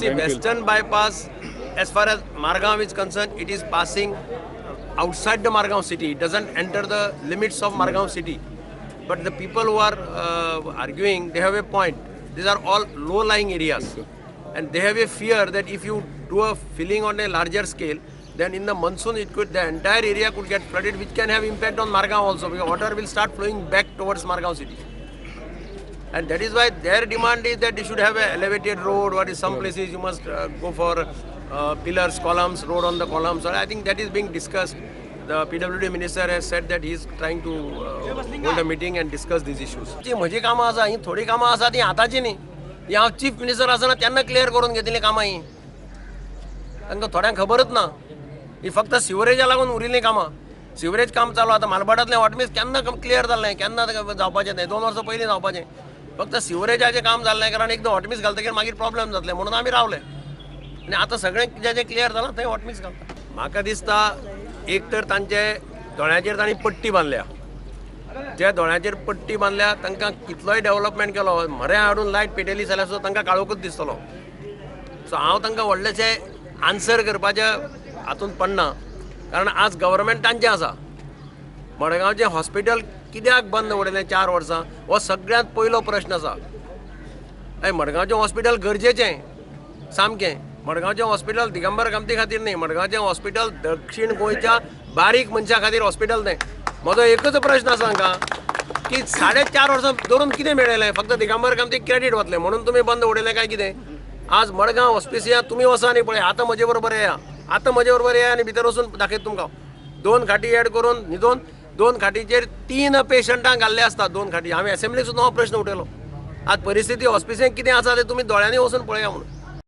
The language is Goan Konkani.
See, Western bypass, as far as Margao is concerned, it is passing outside the Margao city. It doesn't enter the limits of Margao city. But the people who are arguing, they have a point. These are all low-lying areas. And they have a fear that if you do a filling on a larger scale, then in the monsoon it could, the entire area could get flooded, which can have impact on Margao also, because water will start flowing back towards Margao city. And that is why their demand is that you should have an elevated road, or in some places you must go for pillars, columns, road on the columns. So I think that is being discussed. The PWD minister has said that he is trying to hold a meeting and discuss these issues. जी म्हजी कामां आसा ही थोडी कामां आसा ती आतांची न्ही, ती हांव चीफ मिनिस्टर आसतना तेन्ना क्लियर करून घेतिल्लीं कामां ही. तांकां थोड्यांक खबरच ना. ही फक्त सिवरेजा लागून उरिल्लीं कामां. सिवरेज काम चालू आतां मालभाटांतलें हॉटमिक्स केन्ना क्लियर जाल्लें, केन्ना जावपाचें तें 2 वर्सां पयलीं जावपाचें. फक्त सिवरेजाचें काम जाल्लें कारण एकदां हॉटमिक्स घालतकीर मागीर प्रॉब्लेम जातलें म्हणून आमी रावले. आनी आतां सगळें जें क्लियर जालां थंय हॉटमिक्स घालता. म्हाका दिसता एक तर तांचे दोळ्यांचेर तांणी पट्टी बांदल्या. ज्या दोळ्यांचेर पट्टी बांदल्या तांकां कितलोय डेवलपमेंट केलो, म्हऱ्या हाडून लायट पेटयली जाल्यार सुद्दां तांकां काळोखूच दिसतलो. सो हांव तांकां व्हडलेशें आन्सर करपाच्या हातूंत पडना, कारण आज गव्हर्मेंट तांचें आसा. मडगांवचें हॉस्पिटल कित्याक बंद उडयलें 4 वर्सां हो सगळ्यांत पयलो प्रश्न आसा. हय, मडगांवचें हॉस्पिटल गरजेचें सामकें. मडगांवचें हॉस्पिटल दिगंबर कामती खातीर न्ही, मडगांवचें हॉस्पिटल दक्षिण गोंयच्या बारीक मनशां खातीर हॉस्पिटल तें. म्हजो एकच प्रश्न आसा तांकां की 4.5 वर्सां धरून कितें मेळयलें? फक्त दिगंबर कामतीक क्रेडीट वतलें म्हणून तुमी बंद उडयलें काय कितें? आज मडगांव हॉस्पिसियांत तुमी वचा न्ही पळय, आतां म्हजे बरोबर येया, आतां म्हजे बरोबर येया आनी भितर वचून दाखयता तुमकां. 2 खाटी एड करून न्हिदोन 2 खाटीचेर 3 पेशंटांक घाल्ले आसता. 2 खाटी. हांवें एसेंब्लीक सुद्दां हो प्रश्न उठयलो. आज परिस्थिती हॉस्पिसियांत कितें आसा तें तुमी दोळ्यांनी वचून पळया म्हणून.